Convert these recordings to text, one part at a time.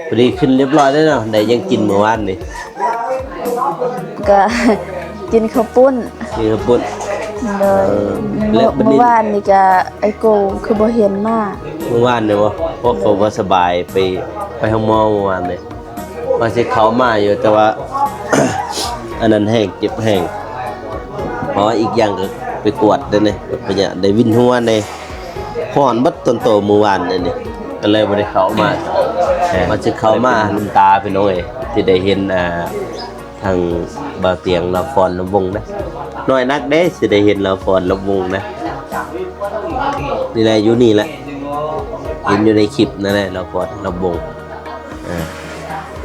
ພໍດີຂຶ້ນຮຽບຮ້ອຍແລ້ວເນາະ. ໄດ້ຫຍັງກິນມື້ວານນີ້? ກະກິນເຂົ້າປຸ້ນ. ກິນເຂົ້າປຸ້ນ. ໂດຍ. ເອີ ແລ້ວບັດນີ້ ມື້ວານນີ້ກະໄອ້ໂກຄືບໍ່ເຫັນມາ. ມື້ວານນີ້ບໍ່? ເພາະເຂົາບໍ່ສະບາຍ ໄປ ໄປໂຮງໝໍມື້ວານນີ້. ວ່າຊິເຂົ້າມາຢູ່ ແຕ່ວ່າ ອັນນັ້ນແຮງ ເຈັບແຮງ. ເພາະວ່າອີກຢ່າງກໍໄປກວດໄດ້ນີ້ ໄປຍາໄດ້ວິນຫົວແດ່ ຮ້ອນເບິດຕົນໂຕມື້ວານນີ້ ກໍເລີຍບໍ່ໄດ້ເຂົ້າມາ. ແມ່ນ ວ່າຊິເຂົ້າມາ ເລີຍເປັນບຸນຕາ ພີ່ນ້ອງເອີຍ ທີ່ໄດ້ເຫັນ ອ່າ ທາງບ່າວຕຽງລາວຟ້ອນລຳວົງນະ. ນ້ອຍນັກເດ້ ຊິໄດ້ເຫັນລາວຟ້ອນລຳວົງນະ. ນີ້ແຫຼະ ຢູ່ນີ້ແຫຼະ ເຫັນຢູ່ໃນຄລິບນັ້ນແຫຼະ ລາວຟ້ອນລຳວົງ. ອ່າ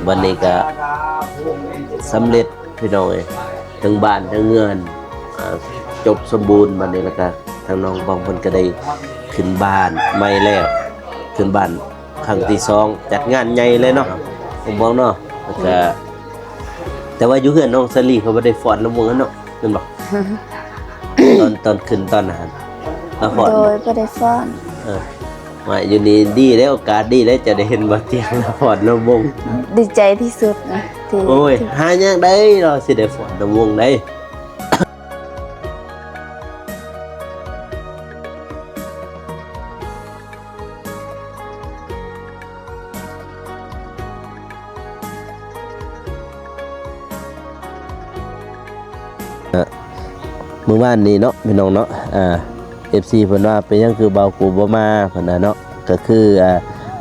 ບັດນີ້ກໍສຳເລັດ ພີ່ນ້ອງເອີຍ ທັງບ້ານທັງເຮືອນ ອ່າ ຈົບສົມບູນ. ບັດນີ້ແລ້ວກໍທາງນ້ອງບອງເພິ່ນກໍໄດ້ຂຶ້ນບ້ານໃໝ່ແລ້ວ ຂຶ້ນບ້ານຄັ້ງທີສອງ ຈັດງານໃຫຍ່ເລີຍເນາະ ນ້ອງບອງເນາະ. ແລ້ວກໍ ແຕ່ວ່າຢູ່ເຮືອນນ້ອງສາລີເຂົາບໍ່ໄດ້ຟ້ອນລຳວົງຫັ້ນເນາະ ແມ່ນບໍ່? ຕອນ ຕອນຂຶ້ນຕອນນັ້ນ ລາວຟ້ອນ ໂດຍ ບໍ່ໄດ້ຟ້ອນ. ເອີ ວ່າຢູ່ນີ້ດີແລ້ວ ໂອກາດດີແລ້ວ ຈະໄດ້ເຫັນບ່າວຕຽງລາວຟ້ອນລຳວົງ. ດີໃຈທີ່ສຸດນະ ທີ່ ໂອ້ຍ ທີ່ ຫາຍາກໄດ໋ ລາວຊິໄດ້ຟ້ອນລຳວົງໄດ໋. ມື້ວານນີ້ເນາະ ພີ່ນ້ອງເນາະ ອ່າ ເອັຟຊີ ເພິ່ນວ່າ ເປັນຫຍັງຄືບ່າວໂກບໍ່ມາ ເພິ່ນວ່າເນາະ. ກໍຄື ອ່າ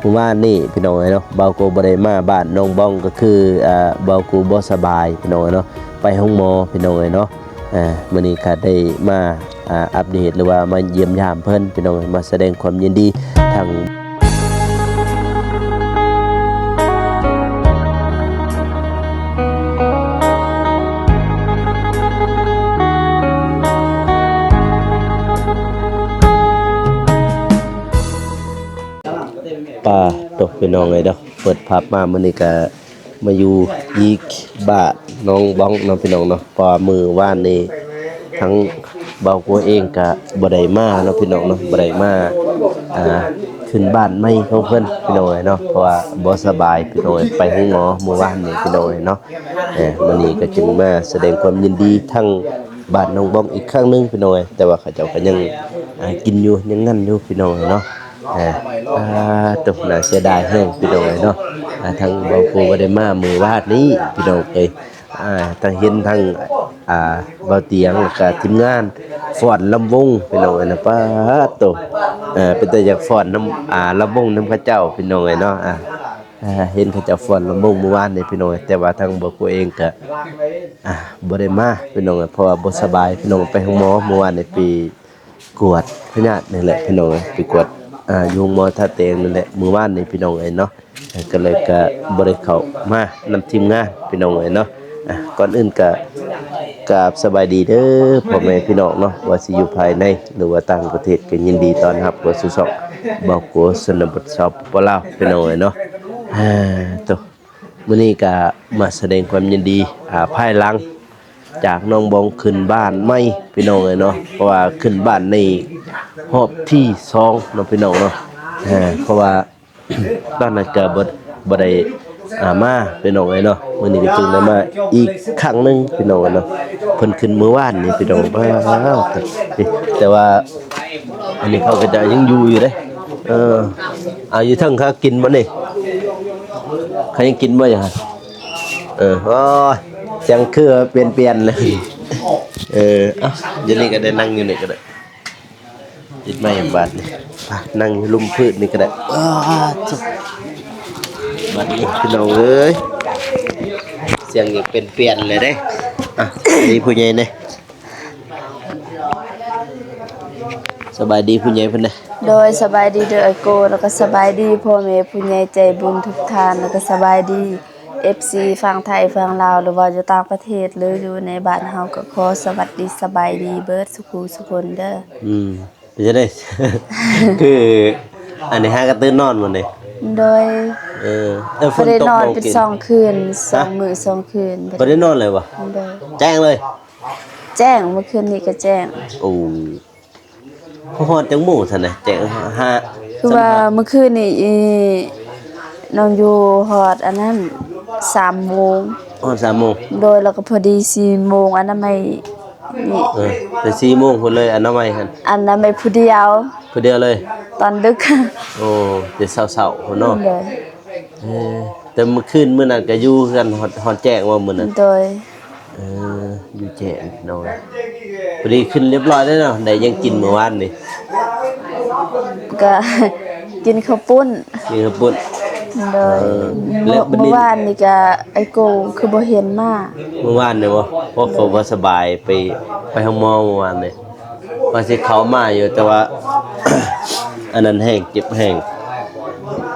ມື້ວານນີ້ ພີ່ນ້ອງເອີຍເນາະ ບ່າວໂກບໍ່ໄດ້ມາບ້ານນ້ອງບອງ ກໍຄື ອ່າ ບ່າວໂກບໍ່ສະບາຍ ພີ່ນ້ອງເອີຍເນາະ ໄປໂຮງໝໍ ພີ່ນ້ອງເອີຍເນາະ. ອ່າ ມື້ນີ້ກໍໄດ້ມາ ອ່າ ອັບເດດ ຫຼືວ່າມາຢ້ຽມຢາມເພິ່ນ ພີ່ນ້ອງເອີຍ ມາສະແດງຄວາມຍິນດີທາງ ປາໂຕ ພີ່ນ້ອງເອີຍເນາະ ເປີດພາບມາມື້ນີ້ກະມາຢູ່ທີ່ບ້ານນ້ອງບອງເນາະ ພີ່ນ້ອງເນາະ. ເພາະວ່າມື້ວານນີ້ທາງບ່າວກົວເອງກະບໍ່ໄດ້ມາເນາະ ພີ່ນ້ອງເນາະ ບໍ່ໄດ້ມາ ອ່າ ຂຶ້ນບ້ານໃໝ່ຂອງເພິ່ນ ພີ່ນ້ອງເອີຍເນາະ ເພາະວ່າບໍ່ສະບາຍ ພີ່ນ້ອງເອີຍ ໄປໂຮງໝໍມື້ວານນີ້ ພີ່ນ້ອງເອີຍເນາະ. ເອີ ມື້ນີ້ກໍຈຶ່ງມາສະແດງຄວາມຍິນດີທາງບ້ານນ້ອງບອງອີກຄັ້ງໜຶ່ງ ພີ່ນ້ອງເອີຍ ແຕ່ວ່າເຂົາເຈົ້າກໍຍັງ ອ່າ ກິນຢູ່ ຍັງງັ້ນຢູ່ ພີ່ນ້ອງເອີຍເນາະ. ອ່າ ໂຕ ໜ້າເສຍດາຍແຮງ ພີ່ນ້ອງເອີຍເນາະ. ອ່າ ທາງບ່າວໂກບໍ່ໄດ້ມາມື້ວານນີ້ ພີ່ນ້ອງເອີຍ. ອ່າ ທັງເຫັນທັງ ອ່າ ບ່າວຕຽງ ແລ້ວກະທີມງານຟ້ອນລຳວົງ ພີ່ນ້ອງເອີຍເນາະ. ປາດໂຕ ເປັນຕາຢາກຟ້ອນນຳ ອ່າ ລຳວົງນຳເຂົາເຈົ້າ ພີ່ນ້ອງເອີຍເນາະ. ອ່າ ອ່າ ເຫັນເຂົາເຈົ້າຟ້ອນລຳວົງມື້ວານນີ້ ພີ່ນ້ອງເອີຍ ແຕ່ວ່າທາງບ່າວໂກເອງກະ ອ່າ ບໍ່ໄດ້ມາ ພີ່ນ້ອງເອີຍ ເພາະວ່າບໍ່ສະບາຍ ພີ່ນ້ອງ ໄປໂຮງໝໍມື້ວານນີ້ ໄປກວດພະຍາດນີ້ແຫຼະ ພີ່ນ້ອງເອີຍ ໄປກວດ ອ່າ ຢູ່ໂຮງໝໍທ່າແຕງນີ້ແຫຼະ ມື້ວານນີ້ ພີ່ນ້ອງເອີຍເນາະ. ກໍເລີຍກະບໍ່ໄດ້ເຂົ້າມານຳທີມງານ ພີ່ນ້ອງເອີຍເນາະ. ອ່າ ກ່ອນອື່ນກະກາບສະບາຍດີເດີພໍ່ແມ່ພີ່ນ້ອງເນາະ ວ່າຊິຢູ່ພາຍໃນ ຫຼືວ່າຕ່າງປະເທດ ກໍຍິນດີຕ້ອນຮັບເຂົ້າສູ່ຊ່ອງບ່າວໂກຊົນນະບົດ ສປປ ລາວ ພີ່ນ້ອງເອີຍເນາະ. ອ່າ ໂຕ ມື້ນີ້ກະມາສະແດງຄວາມຍິນດີ ອ່າ ພາຍຫຼັງຈາກນ້ອງບອງຂຶ້ນບ້ານໃໝ່ ພີ່ນ້ອງເອີຍເນາະ ເພາະວ່າຂຶ້ນບ້ານໃນຮອບທີສອງເນາະ ພີ່ນ້ອງເນາະ. ເພາະວ່າຕອນນັ້ນກະບໍ່ ບໍ່ໄດ້ ອ່າ ມາ ພີ່ນ້ອງເອີຍເນາະ. ມື້ນີ້ກໍຈຶ່ງໄດ້ມາອີກຄັ້ງໜຶ່ງ ພີ່ນ້ອງເອີຍເນາະ. ເພິ່ນຂຶ້ນມື້ວານນີ້ ພີ່ນ້ອງ ແຕ່ວ່າ ອັນນີ້ເຂົາກໍຈະຍັງຢູ່ຢູ່ເດ້. ເອີ ເອົາ ຢູ່ເທິງເຂົາກິນບໍ່ນີ້? ເຂົາຍັງກິນບໍ່ຢູ່ຫັ້ນ? ເອີ ໂອ້ຍ ສຽງຄືປ່ຽນໆເລີຍ. ເອີ ເອົ້າ ຢູ່ນີ້ກໍໄດ້ ນັ່ງຢູ່ນີ້ກໍໄດ້ ຕິດໄມ້ບາດນີ້ ນັ່ງຢູ່ລຸ່ມພືດນີ້ກໍໄດ້. ເອີ ບາດນີ້ ພີ່ນ້ອງເອີຍ ສຽງຍັງປ່ຽນໆເລີຍເດ້. ອ່ະ ນີ້ຜູ້ໃຫຍ່ນີ້ ສະບາຍດີຜູ້ໃຫຍ່ເພິ່ນນະ. ໂດຍ ສະບາຍດີເດີອ້າຍໂກ ແລ້ວກໍສະບາຍດີພໍ່ແມ່ຜູ້ໃຫຍ່ໃຈບຸນທຸກທ່ານ ແລ້ວກໍສະບາຍດີເອັຟຊີຝັ່ງໄທຝັ່ງລາວ ຫຼືວ່າຢູ່ຕ່າງປະເທດ ຫຼືຢູ່ໃນບ້ານເຮົາ ກໍຂໍສະຫວັດດີສະບາຍດີເບິດສູ່ຜູ້ສູ່ຄົນເດີ. ອືມ ເປັນຈັ່ງໃດ? ຄື ອັນນີ້ຫາກະຕື່ນນອນມື້ນີ້? ໂດຍ ເອີ ເອີ ບໍ່ໄດ້ນອນເປັນສອງຄືນ ສອງມື້ສອງຄືນ ບໍ່ໄດ້ນອນເລີຍບໍ່? ໂດຍ ແຈ້ງເລີຍ? ແຈ້ງ ມື້ຄືນນີ້ກໍແຈ້ງ. ໂອ້ ຮອດຈັກໂມງຊັ້ນນະ? ແຈ້ງ ຫ້າ ຄືວ່າມື້ຄືນນີ້ ນ້ອງຢູ່ຮອດອັນນັ້ນສາມໂມງ. ຮອດສາມໂມງ? ໂດຍ ແລ້ວກໍພໍດີສີ່ໂມງອະນາໄມນີ້. ເອີ ແຕ່ສີ່ໂມງພຸ້ນເລີຍອະນາໄມຫັ້ນ? ອະນາໄມຜູ້ດຽວ. ຜູ້ດຽວເລີຍ? ຕອນດຶກ. ໂອ້ ແຕ່ເຊົ້າໆພຸ້ນເນາະ. ໂດຍ. ເອີ ແຕ່ມື້ຄືນມື້ນັ້ນກໍຢູ່ເຮືອນຮອດ ຮອດແຈ້ງບໍ່ມື້ນັ້ນ? ໂດຍ. ເອີ ຢູ່ແຈ້ງພີ່ນ້ອງເອີຍ. ພໍດີຂຶ້ນລຽບຮ້ອຍແລ້ວເນາະ. ໄດ້ຫຍັງກິນມື້ວານນີ້? ກະກິນເຂົ້າປຸ້ນ. ກິນເຂົ້າປຸ້ນ. ໂດຍ. ເອີ ແລ້ວບັດນີ້ ມື້ວານນີ້ກະໄອ້ໂກຄືບໍ່ເຫັນມາ. ມື້ວານນີ້ບໍ່? ເພາະເຂົາບໍ່ສະບາຍ ໄປ ໄປໂຮງໝໍມື້ວານນີ້. ວ່າຊິເຂົ້າມາຢູ່ ແຕ່ວ່າ ອັນນັ້ນແຮງ ເຈັບແຮງ.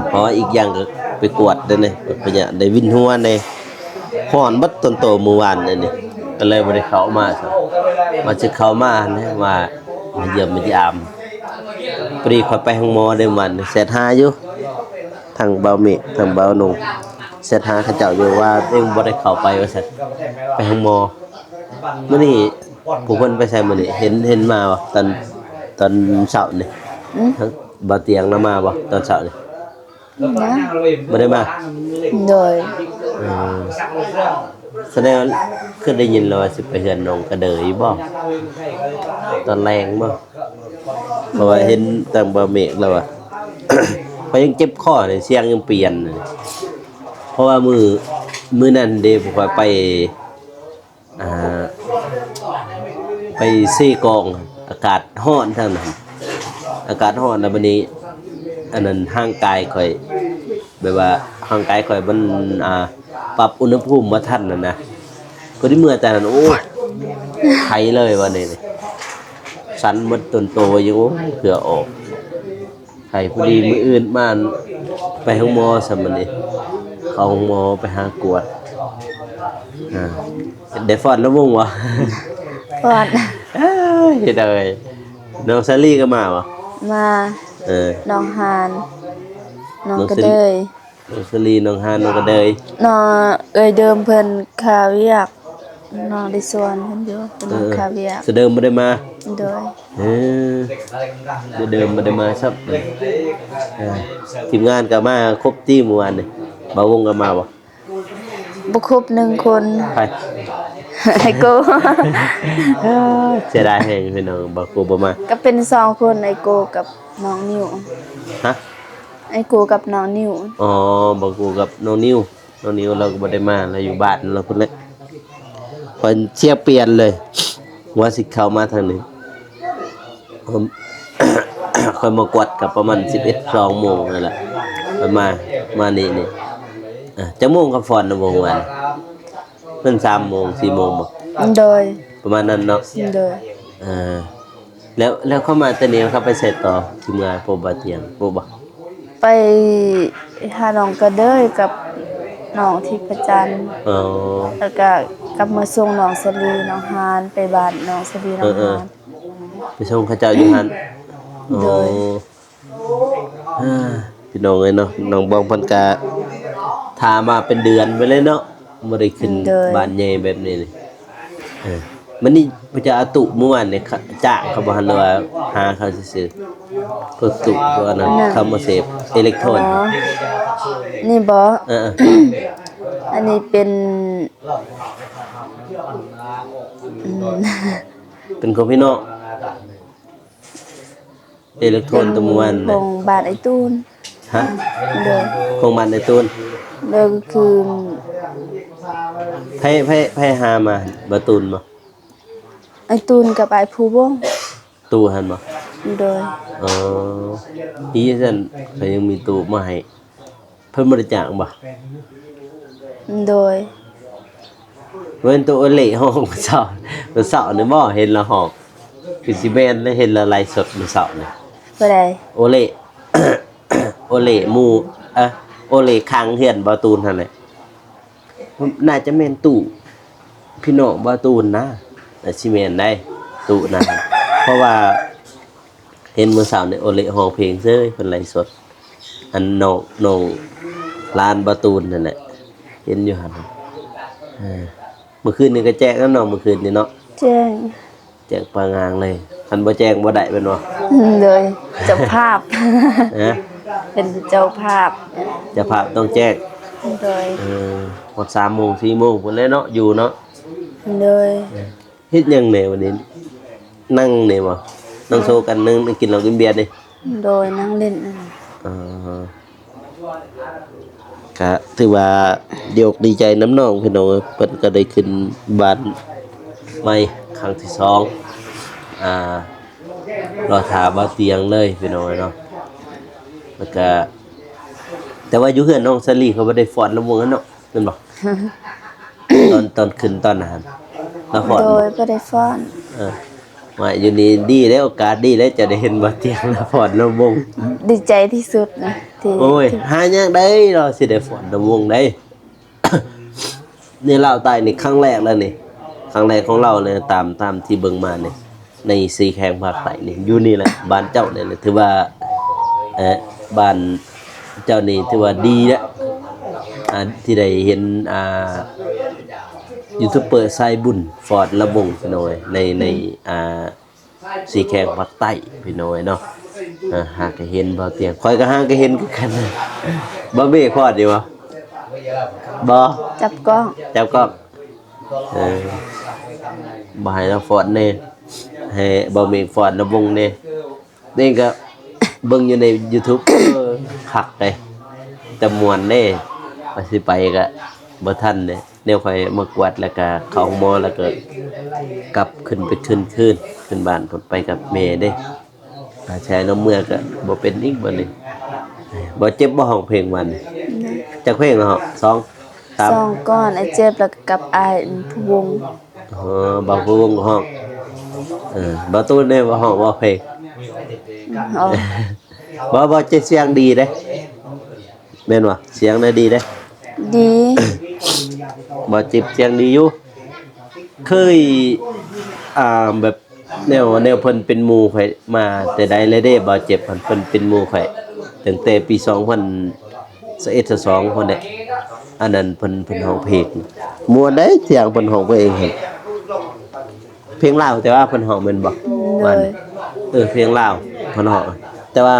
ເພາະວ່າອີກຢ່າງກໍໄປກວດເດ້ນີ້ ໄປກວດພະຍາດ ໄດ້ວິນຫົວແດ່ ຮ້ອນເບິດຕົນໂຕມື້ວານນີ້ ກໍເລີຍບໍ່ໄດ້ເຂົ້າມາ. ວ່າຊິເຂົ້າມາຫັ້ນແຫຼະ ວ່າມາຢ້ຽມມາຢາມ. ພໍດີຂ້ອຍໄປໂຮງໝໍເດ້ ມື້ວານແຊັດຫາຢູ່ ທັງບ່າວເມກ ທັງບ່າວນົງ ແຊັດຫາເຂົາເຈົ້າຢູ່ວ່າເອງບໍ່ໄດ້ເຂົ້າໄປວ່າຊັ້ນ ໄປໂຮງໝໍ. ມື້ນີ້ຜູ້ເພິ່ນໄປໃສມື້ນີ້? ເຫັນ ເຫັນມາບໍ່ ຕອນ ຕອນເຊົ້ານີ້? ຫືມ? ບ່າວຕຽງລາວມາບໍ່ຕອນເຊົ້ານີ້? ນະ ບໍ່ໄດ້ມາ? ໂດຍ. ເອີ ສະແດງວ່າຄືໄດ້ຍິນແລ້ວວ່າຊິໄປເຮືອນນ້ອງກະເດີຍບໍ່ ຕອນແລງບໍ່? ເພາະວ່າເຫັນທາງບ່າວເມກລາວວ່າ ຂ້ອຍຍັງເຈັບຄໍນີ້ ສຽງຍັງປ່ຽນ. ເພາະວ່າມື້ ມື້ນັ້ນເດ້ ຂ້ອຍໄປ ອ່າ ໄປເຊກອງ ອາກາດຮ້ອນທາງນັ້ນ ອາກາດຮ້ອນ ແລ້ວບັດນີ້ ອັນນັ້ນ ຮ່າງກາຍຂ້ອຍ ແບບວ່າຮ່າງກາຍຂ້ອຍມັນ ອ່າ ປັບອຸນຫະພູມບໍ່ທັນຫັ້ນນະ. ພໍດີເມື່ອແຕ່ນັ້ນ ໂອ້ຍ ໄຄເລີຍບາດນີ້ ສັ່ນໝົດຕົນໂຕຢູ່ ໂອ້ຍ ເຫື່ອອອກ. ໄຂ້ພໍດີມື້ອື່ນມາ ໄປໂຮງໝໍຊະມື້ນີ້ ເຂົ້າໂຮງໝໍໄປຫາກວດ. ອ່າ ໄດ້ຟ້ອນລຳວົງບໍ່? ຟ້ອນ. ເອີຍ ເຮັດເອີຍ ນ້ອງສາລີກໍມາບໍ່? ມາ. ເອີ ນ້ອງຮານ ນ້ອງກະເດີຍ ນ້ອງສາລີ ນ້ອງຮານ ນ້ອງກະເດີຍ. ນ້ອງເອື້ອຍເດີມເພິ່ນຄາວຽກ ນ້ອງໄດ້ຊວນເພິ່ນຢູ່ ເພິ່ນ ເອີ ຄາວຽກ ສະເດີມບໍ່ໄດ້ມາ. ໂດຍ. ເອີ ແຕ່ເດີມບໍ່ໄດ້ມາຊ້ຳ. ເອີ ທີມງານກໍມາຄົບຕິ ມື້ວານນີ້ ບ່າວວົງກໍມາບໍ່? ບໍ່ຄົບໜຶ່ງຄົນ. ໃຜ? ໄອ້ໂກ. ເອີ ເສຍດາຍແຮງພີ່ນ້ອງ ບ່າວໂກບໍ່ມາ. ກໍເປັນສອງຄົນ ໄອ້ໂກກັບນ້ອງນິວ. ຮະ? ໄອ້ໂກກັບນ້ອງນິວ. ອໍ ບ່າວໂກກັບນ້ອງນິວ. ນ້ອງນິວລາວກໍບໍ່ໄດ້ມາ ລາວຢູ່ບ້ານລາວພຸ້ນແຫຼະ. ຂ້ອຍເສຍປ່ຽນເລີຍ ວ່າຊິເຂົ້າມາທາງນີ້ ຂ້ອຍມາກວດກໍປະມານສິບເອັດ ສອງໂມງນັ້ນແຫຼະ ຂ້ອຍມາ ມານີ້ນີ້. ອ່າ ຈັກໂມງກໍຟ້ອນນະ ວງວັນ? ເພິ່ນສາມໂມງ ສີ່ໂມງບໍ່? ໂດຍ. ປະມານນັ້ນເນາະ. ໂດຍ. ເອີ ແລ້ວ ແລ້ວເຂົ້າມາແຕ່ນີ້ເຂົາໄປໃສຕໍ່? ທີມງານ ໂປບາຕຽງ ໂປບາ ໄປຫານ້ອງກະເດີຍກັບນ້ອງທິບພະຈັນ. ອໍ ແລ້ວກະກັບມາສົ່ງນ້ອງສາລີ ນ້ອງຮານ ໄປບ້ານນ້ອງສາລີ ນ້ອງຮານ. ເອີ ໄປສົ່ງເຂົາເຈົ້າຢູ່ຫັ້ນ. ໂດຍ. ອໍ ອ່າ ພີ່ນ້ອງເອີຍເນາະ ນ້ອງບອງເພິ່ນກະຖາມມາເປັນເດືອນໄປເລີຍເນາະ ບໍ່ໄດ້ຂຶ້ນ ໂດຍ ບ້ານໃຫຍ່ແບບນີ້ນີ້. ເອີ ມື້ນີ້ເພິ່ນຈະເອົາຕູ້ມື້ວານນີ້ ຈ້າງເຂົາບໍ່ຫັ້ນ ຫຼືວ່າຫາເຂົາຊື່ໆ? ພວກຕູ້ພວກອັນນັ້ນ ຄຳມະເສບ ເອເລັກໂທນ. ອໍ ນີ້ບໍ່? ເອີໆ ອັນນີ້ເປັນ ອືມ ເປັນຂອງພີ່ນ້ອງ. ເອເລັກໂທນຕົວມ່ວນ ຂອງບ້ານໄອ້ຕູນ. ຮະ? ໂດຍ. ຂອງບ້ານໄອ້ຕູນ. ໂດຍ ກໍຄື ໃຜ ໃຜ ໃຜຫາມາ? ບ່າວຕູນບໍ່? ໄອ້ຕູນກັບອ້າຍພູວົງ. ຕູ້ຫັ້ນບໍ່? ໂດຍ. ອໍ ດີຊັ້ນ ເຂົາຍັງມີຕູ້ມາໃຫ້. ເພິ່ນບໍ່ໄດ້ຈ້າງບໍ່? ໂດຍ. ແມ່ນໂຕໂອເລຮ້ອງມື້ເຊົ້າ ມື້ເຊົ້ານີ້ບໍ່? ເຫັນລາວຮ້ອງ ຄືຊິແມ່ນເດ້ ເຫັນລາວໄລສົດມື້ເຊົ້ານີ້. ຜູ້ໃດ? ໂອເລ ໂອເລໝູ່ ເອີ ໂອເລຂ້າງເຮືອນບ່າວຕູນຫັ້ນແຫຼະ. ໜ້າຈະແມ່ນຕູ້ພີ່ນ້ອງບ່າວຕູນນະ ໜ້າຊິແມ່ນໄດ໋ ຕູ້ນະ ເພາະວ່າເຫັນມື້ເຊົ້ານີ້ໂອເລຮ້ອງເພງເສີຍ ເພິ່ນໄລສົດ. ອັນນ້ອງ ນ້ອງຫຼານບ່າວຕູນນັ້ນແຫຼະ ເຫັນຢູ່ຫັ້ນ. ເອີ ມື້ຄືນນີ້ກໍແຈ້ງນຳເນາະ ມື້ຄືນນີ້ເນາະ. ແຈ້ງ. ແຈ້ງປາງງາງເລີຍ ຄັນບໍ່ແຈ້ງບໍ່ໄດ້ແມ່ນບໍ່? ໂດຍ ເຈົ້າພາບ. ຮະ? ເປັນເຈົ້າພາບ. ເຈົ້າພາບຕ້ອງແຈ້ງ. ໂດຍ. ເອີ ຮອດສາມໂມງ ສີ່ໂມງພຸ້ນແຫຼະເນາະ ຢູ່ເນາະ. ໂດຍ. ເຮັດຫຍັງແດ່ວັນນີ້? ນັ່ງນີ້ບໍ່? ນັ່ງໂຊກັນ ນັ່ງ ນັ່ງກິນເຫຼົ້າກິນເບຍນີ້? ໂດຍ ນັ່ງຫຼິ້ນ. ອໍ ກະຖືວ່າດີອົກດີໃຈນຳນ້ອງພີ່ນ້ອງເອີຍ ເພິ່ນກະໄດ້ຂຶ້ນບ້ານໃໝ່ຄັ້ງທີສອງ. ອ່າ ລໍຖ້າບ່າວຕຽງເລີຍພີ່ນ້ອງເອີຍເນາະ. ແລ້ວກະ ແຕ່ວ່າຢູ່ເຮືອນນ້ອງສາລີເຂົາບໍ່ໄດ້ຟ້ອນລຳວົງຫັ້ນເນາະ ແມ່ນບໍ່? ຕອນ ຕອນຂຶ້ນຕອນນັ້ນລະຟ້ອນ. ໂດຍ ບໍ່ໄດ້ຟ້ອນ. ເອີ ວ່າຢູ່ນີ້ດີແລ້ວ ໂອກາດດີແລ້ວ ຈະໄດ້ເຫັນບ່າວຕຽງລະຟ້ອນລຳວົງ. ດີໃຈທີ່ສຸດນະ ທີ່ ໂອ້ຍ ທີ່ ຫາຍາກໃດ໋ ລາວຊິໄດ້ຟ້ອນລຳວົງໃດ. ໃນລາວໃຕ້ນີ້ຄັ້ງແລກແລ້ວນີ້ ຄັ້ງແລກຂອງລາວເລີຍ ຕາມ ຕາມທີ່ເບິ່ງມານີ້ ໃນສີ່ແຂວງພາກໃຕ້ນີ້ ຢູ່ນີ້ແຫຼະ ບ້ານເຈົ້ານີ້ແຫຼະ ຖືວ່າ ເອີ ບ້ານເຈົ້ານີ້ຖືວ່າດີແລ້ວ ອ່າ ທີ່ໄດ້ເຫັນ ອ່າ ຢູທູບເບີສາຍບຸນຟ້ອນລຳວົງ ພີ່ນ້ອງເອີຍ ໃນ ໃນ ອ່າ ສີ່ແຂວງພາກໃຕ້ພີ່ນ້ອງເອີຍເນາະ. ເອີ ຫາກະເຫັນບ່າວຕຽງ ຂ້ອຍກະຫາກະເຫັນຄືກັນ. ບ່າວເມກຟ້ອນຢູ່ບໍ່? ບໍ່ ຈັບກ້ອງ ຈັບກ້ອງ. ເອີ ບໍ່ໃຫ້ລາວຟ້ອນແດ່ ໃຫ້ບ່າວເມກຟ້ອນລຳວົງແດ່. ນີ້ກະເບິ່ງຢູ່ໃນຢູທູບ ເອີ ຄັກເດ້ ແຕ່ມ່ວນເດ້. ວ່າຊິໄປກະບໍ່ທັນເດ້ ແນວຂ້ອຍມາກວດ ແລ້ວກະເຂົ້າໂຮງໝໍ ແລ້ວກະກັບຂຶ້ນໄປຄືນ ຄືນ ຂຶ້ນບ້ານພຸ້ນ ໄປກັບແມ່ເດ້. ອາ ໃຊ້ນ້ຳເມືອກະບໍ່ເປັນອີກບັດນີ້. ບໍ່ເຈັບບໍ່ຮ້ອງເພງວັນນີ້? ຈັກເພງແລ້ວເນາະ? ສອງ ສາມ ສອງກ່ອນ ອ້າຍເຈັບ ແລ້ວກະກັບອ້າຍພູວົງ. ອໍ ບ່າວພູວົງຮ້ອງ. ເອີ ບ່າວຕູນເດ້ ຮ້ອງບໍ່ເພງ? ອືມ ບໍ່ ບໍ່ ເຈັບ ສຽງດີເດ້ ແມ່ນບໍ່? ສຽງນະດີເດ້. ດີ. ບ່າວເຈັບສຽງດີຢູ່. ເຄີຍ ອ່າ ແບບ ແນວ ແນວເພິ່ນເປັນໝູ່ຂ້ອຍມາແຕ່ໃດແລ້ວເດ້ ບ່າວເຈັບຫັ້ນ ເພິ່ນເປັນໝູ່ຂ້ອຍຕັ້ງແຕ່ປີສອງພັນຊາວເອັດ ຊາວສອງພຸ້ນແຫຼະ. ອັນນັ້ນເພິ່ນ ເພິ່ນຮ້ອງເພງ ມ່ວນເດ້ ສຽງເພິ່ນຮ້ອງເພງຫັ້ນ ເພງລາວ ແຕ່ວ່າເພິ່ນຮ້ອງແມ່ນບໍ່? ໂດຍ. ເອີ ເພງລາວເພິ່ນຮ້ອງ ແຕ່ວ່າ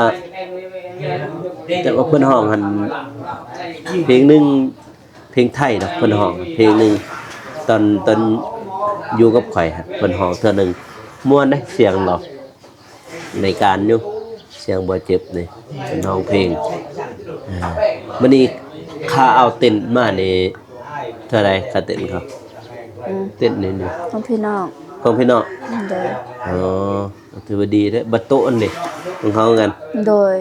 ແຕ່ວ່າເພິ່ນຮ້ອງຫັ້ນ ເພງໜຶ່ງ ເພງໄທເນາະ ເພິ່ນຮ້ອງເພງໜຶ່ງ ຕອນ ຕອນຢູ່ກັບຂ້ອຍຫັ້ນ ເພິ່ນຮ້ອງເທື່ອໜຶ່ງ ມ່ວນເດ້ ສຽງລາວ ໃນການຢູ່ ສຽງບໍ່ເຈັບນີ້ ເພິ່ນຮ້ອງເພງ. ເອີ ມື້ນີ້ຄ່າເອົາເຕັນມານີ້ເທົ່າໃດ? ຄ່າເຕັນເຂົາ ອືມ ເຕັນນີ້ ຂອງພີ່ນ້ອງ ຂອງພີ່ນ້ອງ. ໂດຍ. ອໍ ຖືວ່າດີເດ້ ບັດໂຕະອັນນີ້ຂອງເຮົາກັນ. ໂດຍ.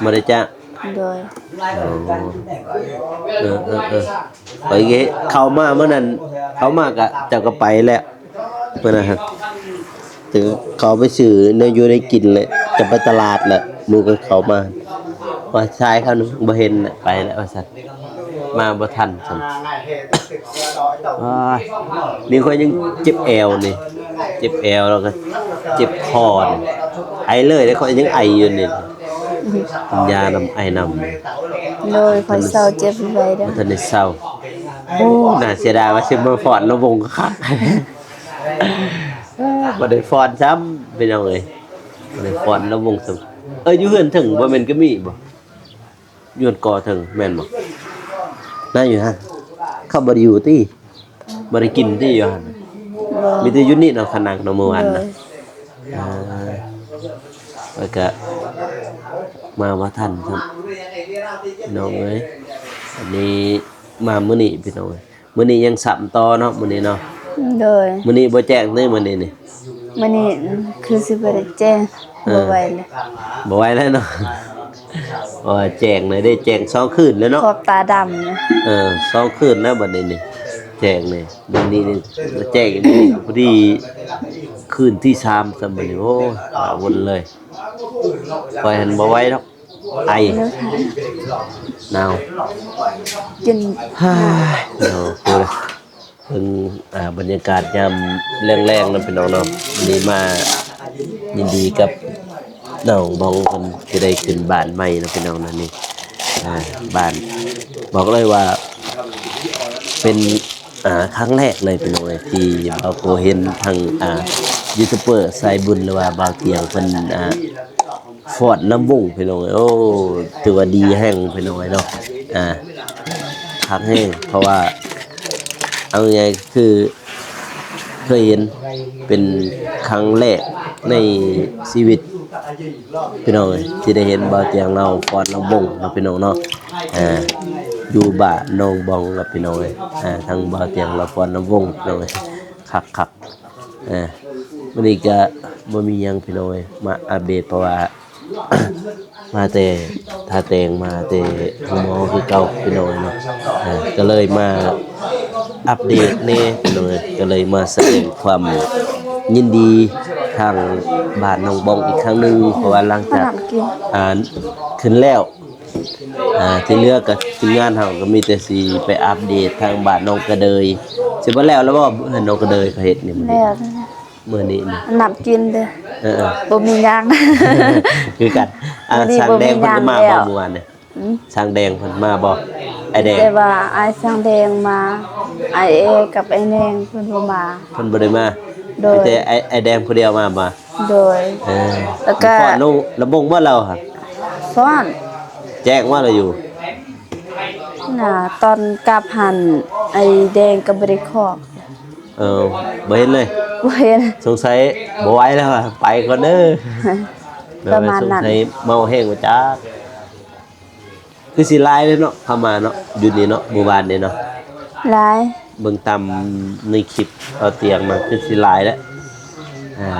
ບໍ່ໄດ້ຈ້າງ. ໂດຍ. ອໍ ເອີ ເອີ ເອີ ຂ້ອຍເຂົ້າມາມື້ນັ້ນ ເຂົ້າມາກະເຈົ້າກະໄປແລ້ວ ມື້ນັ້ນ ເຂົ້າໄປຊື້ແນວຢູ່ແນວກິນແຫຼະ ຈະໄປຕະຫຼາດແຫຼະ ໝູ່ກະເຂົ້າມາ ວ່າຊາຍເຂົາບໍ່ເຫັນແຫຼະ ໄປແລ້ວວ່າຊັ້ນ. ມາບໍ່ທັນຊ້ຳ. ໂອ້ຍ ນີ້ຂ້ອຍຍັງເຈັບແອວນີ້ ເຈັບແອວ ແລ້ວກະເຈັບຄໍນີ້ ໄອເລີຍເດ້ ຂ້ອຍຍັງໄອຢູ່ນີ້ ກິນຢານຳ ໄອນຳ. ໂດຍ ຂ້ອຍເຊົາເຈັບໄວໆເດີ ບໍ່ທັນໄດ້ເຊົາ. ໂອ້ ໜ້າເສຍດາຍວ່າຊິມາຟ້ອນລຳວົງຄັກໆ ບໍ່ໄດ້ຟ້ອນຊ້ຳ ພີ່ນ້ອງເອີຍ ບໍ່ໄດ້ຟ້ອນລຳວົງຊ້ຳ. ເອີ ຢູ່ເຮືອນເທິງບໍ່ແມ່ນກະມີບໍ່? ຢູ່ຫັ້ນກໍເຖິງແມ່ນບໍ່? ນາຢູ່ຫັ້ນ ເຂົາບໍ່ໄດ້ຢູ່ຕິ? ບໍ່ໄດ້ກິນຕິຢູ່ຫັ້ນ? ບໍ່ ມີແຕ່ຢູ່ນີ້ເນາະ ຂະນັງເນາະ ມື້ວານນະ. ໂດຍ. ເອີ ແລ້ວກະມາບໍ່ທັນຊ້ຳ ພີ່ນ້ອງເອີຍ. ອັນນີ້ມາມື້ນີ້ ພີ່ນ້ອງເອີຍ. ມື້ນີ້ຍັງຊ້ຳຕໍ່ເນາະ ມື້ນີ້ເນາະ. ໂດຍ. ມື້ນີ້ບໍ່ແຈ້ງເດ້ ມື້ນີ້ນີ້? ມື້ນີ້ຄືຊິບໍ່ໄດ້ແຈ້ງ. ເອີ ບໍ່ໄຫວແລ້ວ ບໍ່ໄຫວແລ້ວເນາະ ເພາະວ່າແຈ້ງແລ້ວເດ້ ແຈ້ງສອງຄືນແລ້ວເນາະ ຂອບຕາດຳ. ເອີ ສອງຄືນແລ້ວບັດນີ້ນີ້ ແຈ້ງນີ້ ມື້ນີ້ນີ້ແຈ້ງອີກ ພໍດີຄືນທີສາມຊ້ຳບັດນີ້. ໂອ້ຍ ຫາວົນເລີຍ ຂ້ອຍຫັ້ນບໍ່ໄຫວດອກ. ໄອ ໜາວ ກິນ ເນາະ ເບິ່ງ ອ່າ ບັນຍາກາດຍາມແລງໆເນາະ ພີ່ນ້ອງເນາະ. ມື້ນີ້ມາຍິນດີກັບນ້ອງບອງ ເພິ່ນຊິໄດ້ຂຶ້ນບ້ານໃໝ່ເນາະ ພີ່ນ້ອງເນາະ. ນີ້ ອ່າ ບ້ານ ບອກເລີຍວ່າເປັນ ອ່າ ຄັ້ງແລກເລີຍ ພີ່ນ້ອງເອີຍ ທີ່ບ່າວໂກເຫັນທາງ ອ່າ ຢູທູບເບີສາຍບຸນ ຫຼືວ່າບ່າວຕຽງເພິ່ນ ອ່າ ຟອດລຳວົງ ພີ່ນ້ອງເອີຍ. ໂອ້ ຖືວ່າດີແຮງ ພີ່ນ້ອງເອີຍເນາະ. ອ່າ ຄັກແຮງ ເພາະວ່າ ເອົາງ່າຍໆ ຄື ເຄີຍເຫັນເປັນຄັ້ງແລກໃນຊີວິດ ພີ່ນ້ອງເອີຍ ທີ່ໄດ້ເຫັນບ່າວຕຽງລາວຟ້ອນລຳວົງເນາະ ພີ່ນ້ອງເນາະ. ອ່າ ຢູ່ບ້ານໜອງບອງລະ ພີ່ນ້ອງເອີຍ. ອ່າ ທັງບ່າວຕຽງລາວຟ້ອນລຳວົງ ພີ່ນ້ອງເອີຍ ຄັກໆ. ອ່າ ມື້ນີ້ກະບໍ່ມີຫຍັງ ພີ່ນ້ອງເອີຍ ມາອັບເດດ ເພາະວ່າ ມາແຕ່ທ່າແຕງ ມາແຕ່ໂຮງໝໍຄືເກົ່າ ພີ່ນ້ອງເນາະ. ເອີ ກໍເລີຍມາອັບເດດແດ່ ພີ່ນ້ອງເອີຍ ກໍເລີຍມາສະແດງຄວາມຍິນດີທາງບ້ານໜອງບອງອີກຄັ້ງໜຶ່ງ ເພາະວ່າຫຼັງຈາກ ອ່າ ຂຶ້ນແລ້ວ ອ່າ ທີ່ເຫຼືອກໍທີມງານເຮົາກໍມີແຕ່ຊິໄປອັບເດດທາງບ້ານໜອງກະເດີຍ. ຊິບໍ່ແລ້ວແລ້ວບໍ່ ເຮືອນໜອງກະເດີຍເຂົາເຮັດນີ້? ແລ້ວ ມື້ນີ້ນີ້ ນ້ຳກິນເດີ. ເອີໆ ບໍ່ມີຫຍັງ ຄືກັນ. ອ່າ ຊ່າງແດງເພິ່ນກໍມາບໍ່ມື້ວານນີ້? ອືມ ຊ່າງແດງເພິ່ນມາບໍ່? ອ້າຍແດງ ແຕ່ວ່າອ້າຍຊ່າງແດງມາ ອ້າຍເອກັບອ້າຍແດງເພິ່ນບໍ່ມາ. ເພິ່ນບໍ່ໄດ້ມາ? ໂດຍ ມີແຕ່ອ້າຍ ອ້າຍແດງຜູ້ດຽວມາບໍ່? ໂດຍ ເອີ ແລ້ວກໍ ຟ້ອນລຳວົງບໍ່ລາວຫັ້ນ? ຟ້ອນ ແຈ້ງວ່າລາວຢູ່ ນະ ຕອນກັບຫັ້ນ ອ້າຍແດງກໍບໍ່ໄດ້ຂອບ. ເອີ ບໍ່ເຫັນເລີຍ? ບໍ່ເຫັນ. ສົງໄສບໍ່ໄຫວແລ້ວ ໄປກ່ອນເດີ ປະມານນັ້ນ. ສົງໄສເມົາແຮງບໍ່ຈັກ. ຄືຊິຫຼາຍເດ້ເນາະ ເຂົ້າມາເນາະ ຢູ່ນີ້ເນາະ ມື້ວານນີ້ເນາະ. ຫຼາຍ ເບິ່ງຕາມໃນຄລິບເອົາຕຽງມາ ຄືຊິຫຼາຍແຫຼະ. ອ່າ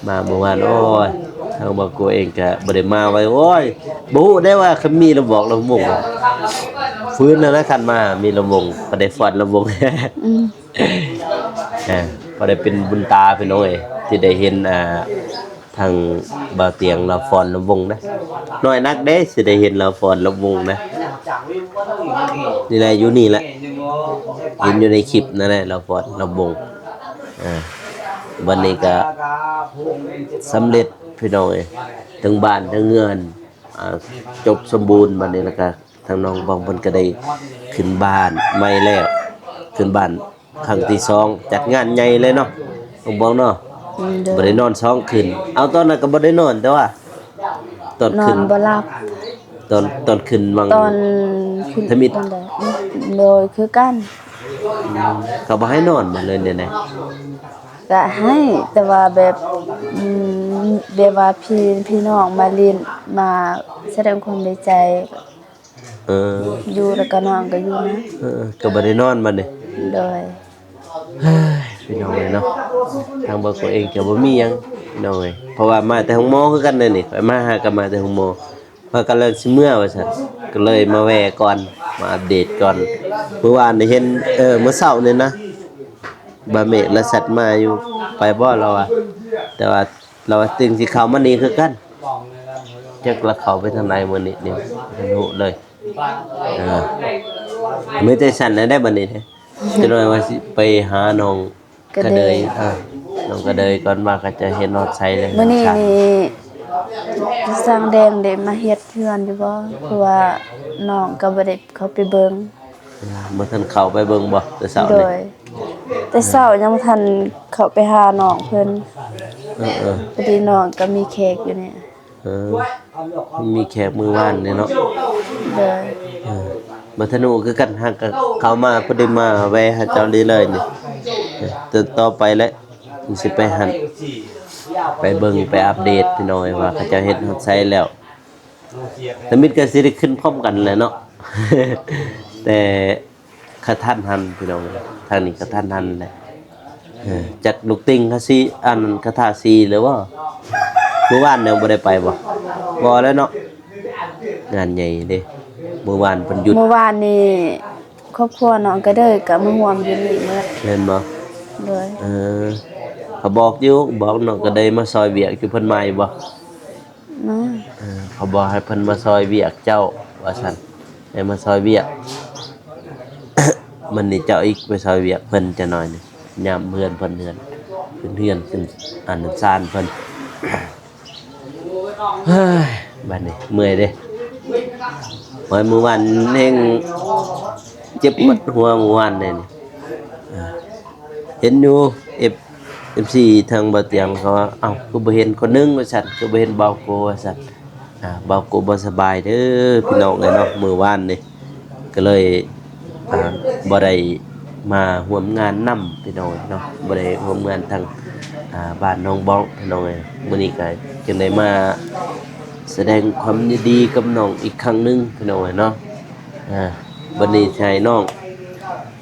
ມາເມື່ອວານ ໂອ້ຍ ທາງບ່າວໂກເອງກະບໍ່ໄດ້ມາໄວ້. ໂອ້ຍ ບໍ່ຮູ້ໄດ້ວ່າຄັນມີລຳວົງ ລຳວົງ ຟື້ນແລ້ວນະ ຄັນມາມີລຳວົງ ກໍໄດ້ຟ້ອນລຳວົງ. ອືມ ອ່າ ພໍໄດ້ເປັນບຸນຕາ ພີ່ນ້ອງເອີຍ ທີ່ໄດ້ເຫັນ ອ່າ ທາງບ່າວຕຽງລາວຟ້ອນລຳວົງນະ. ນ້ອຍນັກເດ້ ຊິໄດ້ເຫັນລາວຟ້ອນລຳວົງນະ. ນີ້ແຫຼະ ຢູ່ນີ້ແຫຼະ ເຫັນຢູ່ໃນຄລິບນັ້ນແຫຼະ ລາວຟ້ອນລຳວົງ. ອ່າ ບັດນີ້ກະສຳເລັດ ພີ່ນ້ອງເອີຍ ທັງບ້ານທັງເຮືອນ ອ່າ ຈົບສົມບູນ. ບັດນີ້ແລ້ວກະ ທາງນ້ອງບອງເພິ່ນກໍໄດ້ຂຶ້ນບ້ານໃໝ່ແລ້ວ ຂຶ້ນບ້ານຄັ້ງທີສອງ ຈັດງານໃຫຍ່ເລີຍເນາະ ນ້ອງບອງເນາະ. ອືມ ໂດຍ ບໍ່ໄດ້ນອນສອງຄືນ. ເອົາ ຕອນນັ້ນກໍບໍ່ໄດ້ນອນ ແຕ່ວ່າຕອນ ນອນບໍ່ຫຼັບ ຕອນ ຕອນຂຶ້ນວັງ ຕອນຂຶ້ນທຳອິດ ຕອນໃດ ໂດຍ ຄືກັນ. ອືມ ເຂົາບໍ່ໃຫ້ນອນບໍ່ເລີຍແນວໃດ? ກະໃຫ້ ແຕ່ວ່າແບບ ອືມ ແບບວ່າພີ່ ພີ່ນ້ອງມາຫຼິ້ນ ມາສະແດງຄວາມດີໃຈ ເອີ ຢູ່ ແລ້ວກໍນ້ອງກໍຢູ່ນະ. ເອີ ກໍບໍ່ໄດ້ນອນບັດນີ້. ໂດຍ ເຮີ້ຍ ພີ່ນ້ອງເອີຍເນາະ ທາງເບິ່ງຕົວເອງກໍບໍ່ມີຫຍັງ ພີ່ນ້ອງເອີຍ ເພາະວ່າມາແຕ່ໂຮງໝໍຄືກັນເດ້ນີ້ ຂ້ອຍມາຫາກໍມາແຕ່ໂຮງໝໍ ພາກັນແລ້ວຊິເມືອວ່າຊັ້ນ ກໍເລີຍມາແວ່ກ່ອນ ມາອັບເດດກ່ອນ. ມື້ວານນີ້ເຫັນ ເອີ ມື້ເຊົ້ານີ້ນະ ບ່າວເມກລະແຊັດມາຢູ່ ໄປບໍ່ລາວວ່າ ແຕ່ວ່າ ລາວວ່າຕຶງຊິເຂົ້າມານີ້ຄືກັນ ຈັກລະເຂົ້າໄປທາງໃດມື້ນີ້ນີ້ ບໍ່ຮູ້ເລີຍ. ເອີ ມີແຕ່ຊັ້ນແລ້ວໄດ໋ບັດນີ້ເດ້ ຈັກໜ້ອຍວ່າຊິໄປຫານ້ອງກະເດີຍ ກະເດີຍ ເອີ ນ້ອງກະເດີຍກ່ອນວ່າເຂົາຈະເຮັດຮອດໃສແລ້ວ. ມື້ນີ້ນີ້ຊ່າງແດງໄດ້ມາເຮັດເຮືອນຢູ່ບໍ່? ເພາະວ່ານ້ອງກໍບໍ່ໄດ້ເຂົ້າໄປເບິ່ງ. ບໍ່ທັນເຂົ້າໄປເບິ່ງບໍ່ແຕ່ເຊົ້ານີ້? ໂດຍ ແຕ່ເຊົ້າຍັງບໍ່ທັນເຂົ້າໄປຫານ້ອງເພິ່ນ. ເອີໆ ພໍດີນ້ອງກໍມີແຂກຢູ່ນີ້. ເອີ ມີແຂກມື້ວານນີ້ເນາະ. ໂດຍ ເອີ ມາທະນຸຄືກັນ ຫາກະເຂົ້າມາ ພໍດີມາແວ່ຫາເຈົ້ານີ້ເລີຍນີ້. ເອີ ຕໍ່ໄປແຫຼະ ຊິໄປຫັ້ນ ໄປເບິ່ງ ໄປອັບເດດພີ່ນ້ອງເອີຍ ວ່າເຂົາເຈົ້າເຮັດຮອດໃສແລ້ວ. ທຳອິດກໍຊິໄດ້ຂຶ້ນພ້ອມກັນແຫຼະເນາະ ແຕ່ກະທັນຫັນພີ່ນ້ອງ ທາງນີ້ກະທັນຫັນແຫຼະ. ເອີ ຈັກລູກຕິ່ງເຂົາຊິ ອັນ ກະທາສີຫຼືບໍ່? ມື້ວານຍັງບໍ່ໄດ້ໄປບໍ່? ບໍ່ແລ້ວເນາະ ງານໃຫຍ່ເດ້ ມື້ວານເພິ່ນຢຸດ. ມື້ວານນີ້ຄອບຄົວນ້ອງກະເດີຍກະມາຮ່ວມຢູ່ນີ້ໝົດ ແມ່ນບໍ່? ໂດຍ ເອີ ເຂົາບອກຢູ່ ບອກນ້ອງກະເດີຍມາຊ່ອຍວຽກຢູ່ ເພິ່ນມາຢູ່ບໍ່? ມາ ເອີ ເຂົາບອກໃຫ້ເພິ່ນມາຊ່ອຍວຽກເຈົ້າວ່າຊັ້ນ ໃຫ້ມາຊ່ອຍວຽກ. ມັນນີ້ເຈົ້າອີກໄປຊ່ອຍວຽກເພິ່ນຈັກໜ້ອຍນີ້ ຍາມເຮືອນເພິ່ນ ເຮືອນ ເປັນເຮືອນ ເປັນອັນຊານເພິ່ນ. ເຮີ້ຍ ບາດນີ້ເມື່ອຍເດ້ ໂອ້ຍ ມື້ວານແຮງເຈັບປວດຫົວ ມື້ວານນີ້ ເອີ ເຫັນຢູ່ ເອັບ ເອັຟຊີທາງບ່າວຕຽງເຂົາວ່າ ເອົ້າ ຄືບໍ່ເຫັນຄົນໜຶ່ງວ່າຊັ້ນ ຄືບໍ່ເຫັນບ່າວໂກວ່າຊັ້ນ. ອ່າ ບ່າວໂກບໍ່ສະບາຍເດີພີ່ນ້ອງເອີຍເນາະ ມື້ວານນີ້ ກໍເລີຍ ອ່າ ບໍ່ໄດ້ມາຮ່ວມງານນຳພີ່ນ້ອງເອີຍເນາະ ບໍ່ໄດ້ຮ່ວມງານທາງ ອ່າ ບ້ານໜອງບອງພີ່ນ້ອງເອີຍ. ມື້ນີ້ກໍຈຶ່ງໄດ້ມາສະແດງຄວາມຍິນດີກັບນ້ອງອີກຄັ້ງໜຶ່ງພີ່ນ້ອງເອີຍເນາະ. ອ່າ ບັດນີ້ຊິໃຫ້ນ້ອງ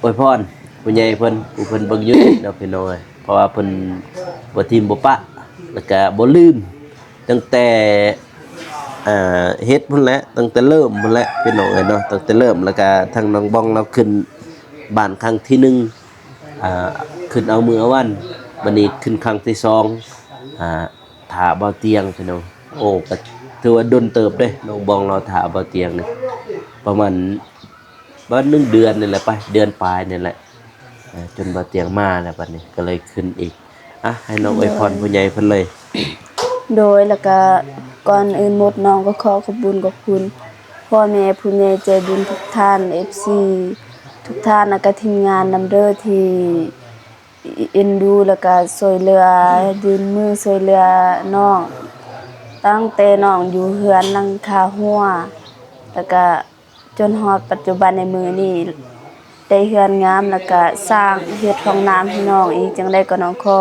ອວຍພອນຜູ້ໃຫຍ່ເພິ່ນ ຜູ້ເພິ່ນເບິ່ງຢູ່ເນາະພີ່ນ້ອງເອີຍ ເພາະວ່າເພິ່ນບໍ່ຖິ້ມບໍ່ປະ ແລ້ວກະບໍ່ລືມ ຕັ້ງແຕ່ ເຮັດພຸ້ນແຫຼະ ຕັ້ງແຕ່ເລີ່ມພຸ້ນແຫຼະພີ່ນ້ອງເອີຍເນາະ. ຕັ້ງແຕ່ເລີ່ມ ແລ້ວກະທາງນ້ອງບອງລາວຂຶ້ນບ້ານຄັ້ງທີໜຶ່ງ ອ່າ ຂຶ້ນເອົາມື້ເອົາວັນ ບັດນີ້ຂຶ້ນຄັ້ງທີສອງ ອ່າ ຖ້າບ່າວຕຽງພີ່ນ້ອງ. ໂອ້ ກໍຖືວ່າດົນເຕີບເດ້ ນ້ອງບອງລາວຖ້າບ່າວຕຽງນີ້ ປະມານ ປະມານໜຶ່ງເດືອນນີ້ແຫຼະໄປ ເດືອນປາຍນີ້ແຫຼະ ເອີ ຈົນບ່າວຕຽງມາແລ້ວ ບັດນີ້ກໍເລີຍຂຶ້ນອີກ. ອ່ະ ໃຫ້ນ້ອງອວຍພອນຜູ້ໃຫຍ່ເພິ່ນເລີຍ. ໂດຍ ແລ້ວກະກ່ອນອື່ນໝົດ ນ້ອງກໍຂໍຂອບບຸນຂອບຄຸນພໍ່ແມ່ຜູ້ໃຫຍ່ໃຈບຸນທຸກທ່ານ ເອັຟຊີທຸກທ່ານ ແລ້ວກະທີມງານນຳເດີ ທີ່ເອັນດູ ແລ້ວກະຊ່ວຍເຫຼືອ ຍື່ນມືຊ່ວຍເຫຼືອນ້ອງ ຕັ້ງແຕ່ນ້ອງຢູ່ເຮືອນຫຼັງຄາຮົ່ວ ແລ້ວກະ ຈົນຮອດປັດຈຸບັນໃນມື້ນີ້ ໄດ້ເຮືອນງາມ ແລ້ວກະສ້າງເຮັດຫ້ອງນ້ຳໃຫ້ນ້ອງອີກ. ຈັ່ງໃດກໍນ້ອງຂໍ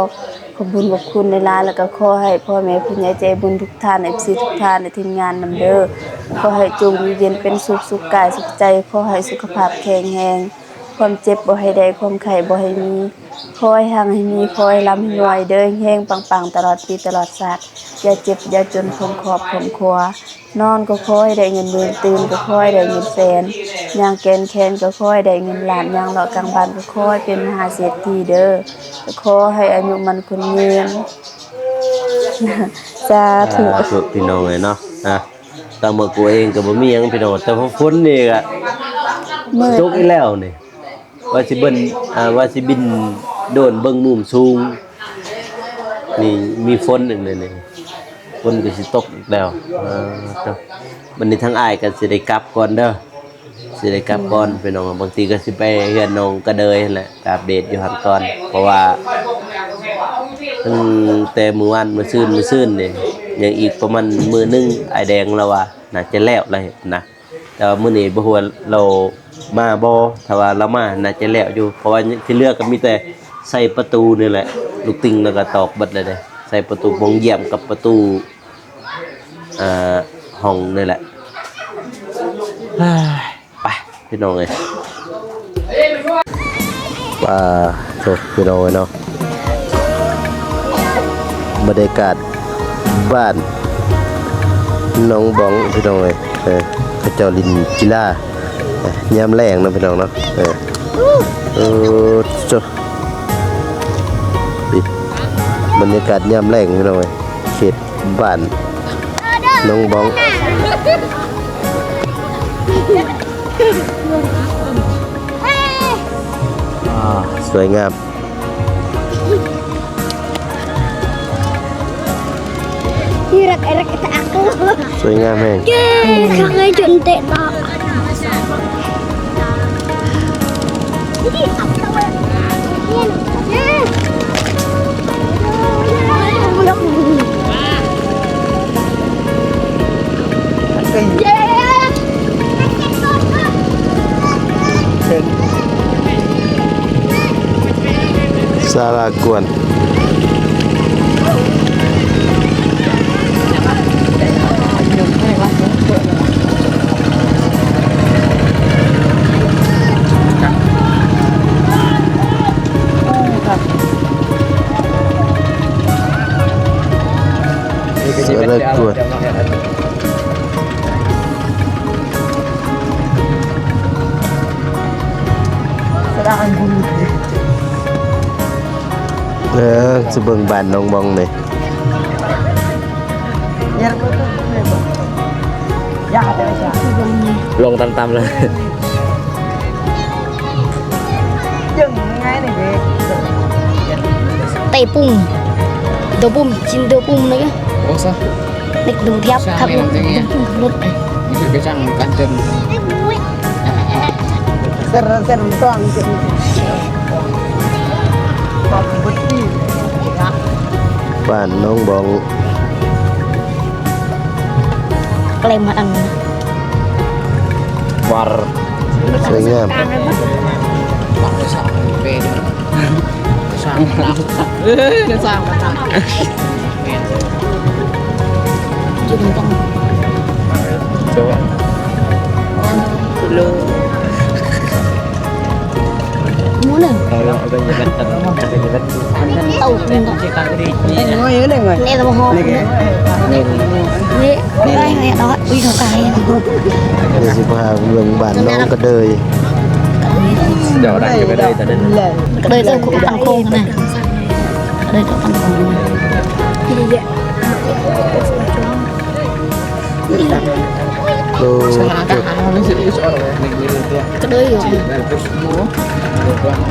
ຂອບບຸນຂອບຄຸນຫຼາຍໆ ແລ້ວກະຂໍໃຫ້ພໍ່ແມ່ຜູ້ໃຫຍ່ໃຈບຸນທຸກທ່ານ ເອັຟຊີທຸກທ່ານ ແລະ ທີມງານນຳເດີ ຂໍໃຫ້ຈົ່ງຢູ່ເຢັນເປັນສຸກ ສຸກກາຍສຸກໃຈ ຂໍໃຫ້ສຸຂະພາບແຂງແຮງ ຄວາມເຈັບບໍ່ໃຫ້ໄດ້ ຄວາມໄຂ້ບໍ່ໃຫ້ມີ ຂໍໃຫ້ຮັ່ງໃຫ້ມີ ຂໍໃຫ້ລ່ຳໃຫ້ລວຍເດີ ເຮັງໆ ປັງໆ ຕະຫຼອດປີຕະຫຼອດຊາດ ຢ່າເຈັບຢ່າຈົນ ຄວາມຄອບຄວາມຄົວ ນອນກໍຂໍໃຫ້ໄດ້ເງິນໝື່ນ ຕື່ນກໍຂໍໃຫ້ໄດ້ເງິນແສນ ຍ່າງແກ່ນແຂນກໍຂໍໃຫ້ໄດ້ເງິນລ້ານ ຍ່າງເລາະກາງບ້ານກໍຂໍໃຫ້ເປັນມະຫາເສດຖີເດີ ກໍຂໍໃຫ້ອາຍຸໝັ້ນຂວັນຍືນ ສາທຸ ສາທຸ ພີ່ນ້ອງເອີຍເນາະ. ອ່ະ ຕາມເມືອກູເອງກໍບໍ່ມີຫຍັງພີ່ນ້ອງ ແຕ່ວ່າຝົນນີ້ກໍ ມື້ ຕົກອີກແລ້ວນີ້. ວ່າຊິເບິ່ງ ອ່າ ວ່າຊິບິນໂດຣນເບິ່ງມຸມສູງ ນີ້ມີຝົນອີກແລ້ວນີ້ ຝົນກໍຊິຕົກອີກແລ້ວ. ເອີ ເຈົ້າ ບັດນີ້ທາງອ້າຍກໍຊິໄດ້ກັບກ່ອນເດີ ຊິໄດ້ກັບກ່ອນ ອືມ ພີ່ນ້ອງ. ບາງທີກໍຊິໄປເຮືອນນ້ອງກະເດີຍຫັ້ນແຫຼະ ໄປອັບເດດຢູ່ຫັ້ນກ່ອນ ເພາະວ່າຕັ້ງແຕ່ມື້ວານ ມື້ຊືນ ມື້ຊືນນີ້ ຍັງອີກປະມານມື້ໜຶ່ງ ອ້າຍແດງລາວວ່າ ໜ້າຈະແລ້ວ ລາວເຮັດນະ. ແຕ່ວ່າມື້ນີ້ບໍ່ຮູ້ວ່າລາວມາບໍ່ ຖ້າວ່າລາວມາໜ້າຈະແລ້ວຢູ່ ເພາະວ່າທີ່ເຫຼືອກໍມີແຕ່ໃສ່ປະຕູນີ້ແຫຼະ ລູກຕິ່ງລາວກໍຕອກເບິດແລ້ວເດ້ ໃສ່ປະຕູປ່ອງຢ້ຽມກັບປະຕູ ເອີ ຫ້ອງນີ້ແຫຼະ. ໄປ ພີ່ນ້ອງເອີຍ ປາໂທ ພີ່ນ້ອງເອີຍເນາະ ບັນຍາກາດບ້ານໜອງບອງ ພີ່ນ້ອງເອີຍ. ເອີ ເຂົາເຈົ້າຫຼິ້ນກິລາ ເອີ ຍາມແລງເນາະ ພີ່ນ້ອງເນາະ. ເອີ ເອີ ໂຈ ນີ້ ບັນຍາກາດຍາມແລງ ພີ່ນ້ອງເອີຍ ເຂດ ບ້ານໜອງບອງ ອ່າ ສວຍງາມ ສວຍງາມແຮງ. ສາລາກວນ ສາລາກວນ. ເອີ ຊິເບິ່ງບ້ານໜອງບອງນີ້ ລົງຕ່ຳໆເລີຍ. ເຕະປຸ່ມ ໂດນປຸ່ມ ຈິງໂດນປຸ່ມເລີຍ. ໂອ້ຊະ ເດັກໂດນທຽບ ຂັບລົດ ໄປຈັງກັນຈົນ ເຊັນ ເຊັນຕ້ອງຈິງ ບັດນີ້ ບ້ານໜອງບອງ ເກລມອັນ ວັດ ສວຍງາມ ເອີ ສ້າງມາຕັ້ງ ໂລ ໝູ່ໜຶ່ງ ເອົາເອົາໄປຢູ່ເຮືອນ ເອົາໄປຢູ່ເຮືອນ ເອົາໜຶ່ງ ເອົາໜຶ່ງ ເອົາໜຶ່ງ ເອົາໜຶ່ງ ນີ້ ໄປເນາະ ອຸ້ຍ ເຂົາກາຍ ດຽວຊິພາເບິ່ງບ້ານໜອງກະເດີຍ ດຽວໄດ້ກະເດີຍຕອນນັ້ນ ກະເດີຍເຈົ້າພັນໂຄງນະ ກະເດີຍເຈົ້າພັນໂຄງ ໂອ້ ກະເດີຍຢູ່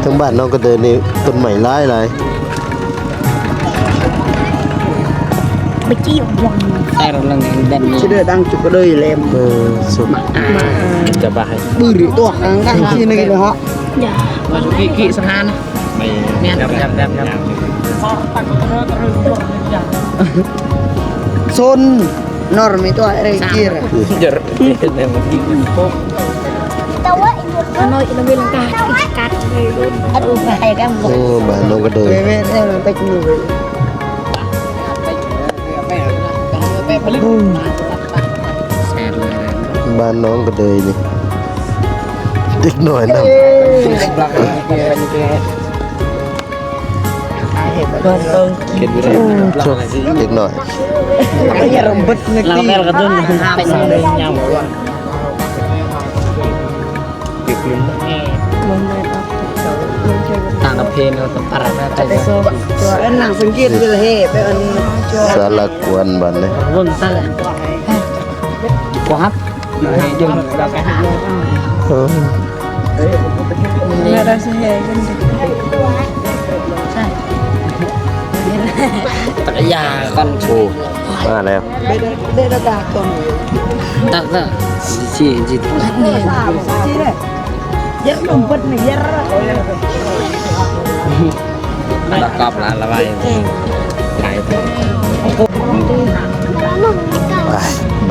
ທາງບ້ານນ້ອງກະເດີຍນີ້ຕົ້ນໄມ້ຫຼາຍໆ ໄປຈີ່ຫວັງ ແຕ່ລະເລື່ອງແດນນີ້ ຊິໄດ້ດັງຈຸກກະເດີຍແຫຼມ ເອີ ສຸດ ຈະບາຍ ບືດຕົວະ ດັງທີ່ນີ້ເລີຍເນາະ ຢາ ມາສຸກິກິສະຖານ ແມ່ນ ແມ່ນ ແມ່ນ ແມ່ນ ໂຊນ Norm itu akhirnya kira. Ano, ilang langkah? Aduh, bahaya kan. ໂອ້ ບ້ານນ້ອງກະເດີຍ Wewe, eh, sampai sini, wewe. ບ້ານນ້ອງກະເດີຍນີ້ ເດັກນ້ອຍນຳ ເດັກນ້ອຍ ລາວແມ່ນກະຕຸ້ນ ຕ່າງກັບເພນເນາະ ຕ່າງກັນ ສາລະກວນບັດນີ້ ເບິ່ງຕາ ບໍ່ຮັບ ເອີ ຈັກກະຢານກ່ອນ ໂອ້ ມາແລ້ວ ຕັກ ຊິ ຊິ ຊິ ເຢັນລົມເພິ່ນເຢັນ ລະກອບລະລະໄວ ໄປ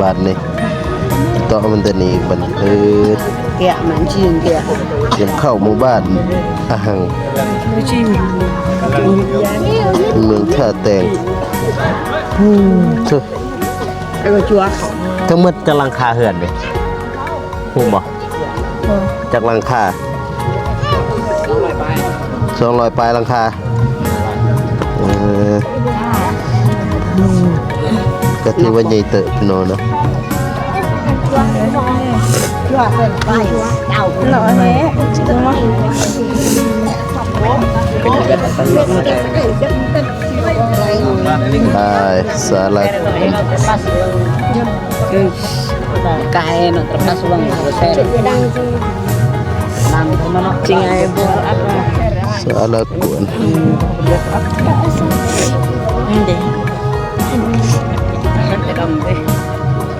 ບາດນີ້ ເຕາະມັນແຕ່ນີ້ບັດນີ້ ເອີ ກຽມມັນຊິງກຽມ ກຽມເຂົ້າໝູ່ບ້ານອາຫັງ ເມືອງທ່າແຕງ ໂທ້ ທັງໝົດຈັກຫຼັງຄາເຮືອນເດ ຮູ້ບໍ່? ຈັກຫຼັງຄາ? ສອງຮ້ອຍປາຍຫຼັງຄາ ເອີ ກະຖືວ່າໃຫຍ່ເຕີບເນາະ ເນາະ ໄປ ສາລະ ກາຍເນາະ ຕະກະສວງ ສາລະກວນ ນີ້ເດ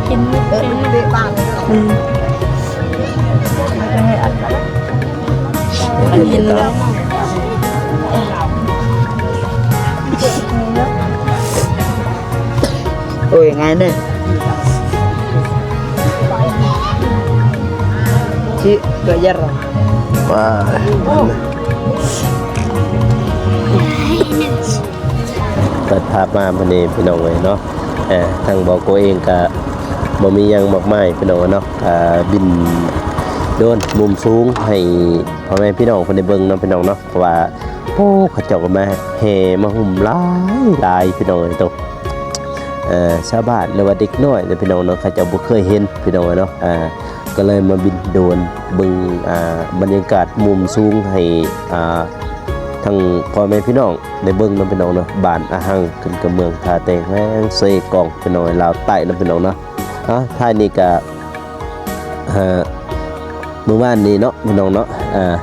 ເຫັນ ເຫັນ ເຫັນ ໂອ້ຍ ງ່າຍເດ້ ຊິກະເຢັນ ໄປ ຕັດພາບມາມື້ນີ້ພີ່ນ້ອງເອີຍເນາະ ເອີ ທາງເບົາໂກເອງກະບໍ່ມີຫຍັງມາກມາຍພີ່ນ້ອງເອີຍເນາະ ອ່າ ບິນໂດຣນມຸມສູງໃຫ້ພໍ່ແມ່ພີ່ນ້ອງເພິ່ນໄດ້ເບິ່ງເນາະພີ່ນ້ອງເນາະ ເພາະວ່າ ໂອ້ ເຂົາເຈົ້າກະມາແຫ່ມາຫຸ້ມຫຼາຍໆ ພີ່ນ້ອງເອີຍໂຕ ເອີ ຊາວບ້ານ ຫຼືວ່າເດັກນ້ອຍເນາະພີ່ນ້ອງເນາະ ເຂົາເຈົ້າບໍ່ເຄີຍເຫັນພີ່ນ້ອງເອີຍເນາະ ອ່າ ກະເລີຍມາບິນໂດຣນເບິ່ງ ອ່າ ບັນຍາກາດມຸມສູງໃຫ້ ອ່າ ທັງພໍ່ແມ່ພີ່ນ້ອງໄດ້ເບິ່ງເນາະພີ່ນ້ອງເນາະ ບ້ານອາຫັງ ຂຶ້ນກັບເມືອງທ່າແຕງ ແຂວງເຊກອງ ພີ່ນ້ອງເອີຍ ລາວໃຕ້ເນາະພີ່ນ້ອງເນາະ ອ່າ ທ້າຍນີ້ກະ ອ່າ ມື້ວານນີ້ເນາະພີ່ນ້ອງເນາະ ອ່າ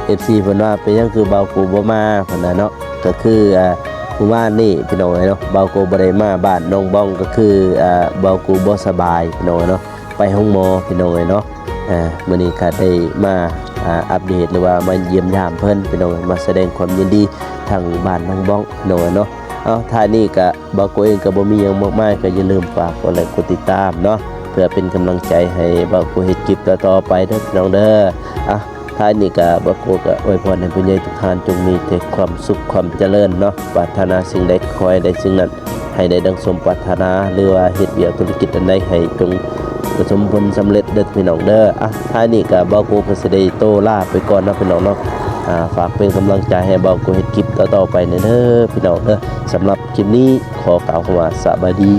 ເອັຟຊີ ເພິ່ນວ່າເປັນຫຍັງຄືເບົາໂກບໍ່ມາ ເພິ່ນວ່າເນາະ ກະຄື ອ່າ ມື້ວານນີ້ພີ່ນ້ອງເອີຍເນາະ ເບົາໂກບໍ່ໄດ້ມາບ້ານໜອງບອງ ກະຄື ອ່າ ເບົາໂກບໍ່ສະບາຍພີ່ນ້ອງເອີຍເນາະ ໄປໂຮງໝໍພີ່ນ້ອງເອີຍເນາະ ອ່າ ມື້ນີ້ກະໄດ້ມາ ອ່າ ອັບເດດ ຫຼືວ່າມາຢ້ຽມຢາມເພິ່ນພີ່ນ້ອງເອີຍ ມາສະແດງຄວາມຍິນດີທາງບ້ານໜອງບອງພີ່ນ້ອງເອີຍເນາະ ເອົາ ທ້າຍນີ້ກະ ບ່າວໂກເອງກະບໍ່ມີຫຍັງມາກມາຍ ກະຢ່າລືມຝາກກົດໄລກົດຕິດຕາມເນາະ ເພື່ອເປັນກຳລັງໃຈໃຫ້ບ່າວໂກເຮັດຄລິບຕໍ່ໆໄປເດີພີ່ນ້ອງເດີ. ອ່ະ ທ້າຍນີ້ກະ ບ່າວໂກກະອວຍພອນໃຫ້ຜູ້ໃຫຍ່ທຸກທ່ານຈົ່ງມີແຕ່ຄວາມສຸກຄວາມຈະເລີນເນາະ ປາດຖະໜາສິ່ງໃດຂໍໃຫ້ໄດ້ສິ່ງນັ້ນ ໃຫ້ໄດ້ດັ່ງສົມປາດຖະໜາ ຫຼືວ່າເຮັດວຽກທຸລະກິດອັນໃດໃຫ້ຈົ່ງປະສົມຜົນສຳເລັດເດີພີ່ນ້ອງເດີ. ອ່ະ ທ້າຍນີ້ກະ ບ່າວໂກກະຊິໄດ້ໂຕລາໄປກ່ອນເນາະພີ່ນ້ອງເນາະ. ອ່າ ຝາກເປັນກຳລັງໃຈໃຫ້ບ່າວໂກເຮັດຄລິບຕໍ່ໆໄປແດ່ເດີພີ່ນ້ອງເດີ. ສຳລັບຄລິບນີ້ຂໍກ່າວຄຳວ່າສະບາຍດີ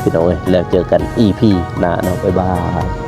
ພີ່ນ້ອງເອີຍ ແລ້ວເຈີກັນອີພີໜ້າເນາະ ບາຍບາຍ.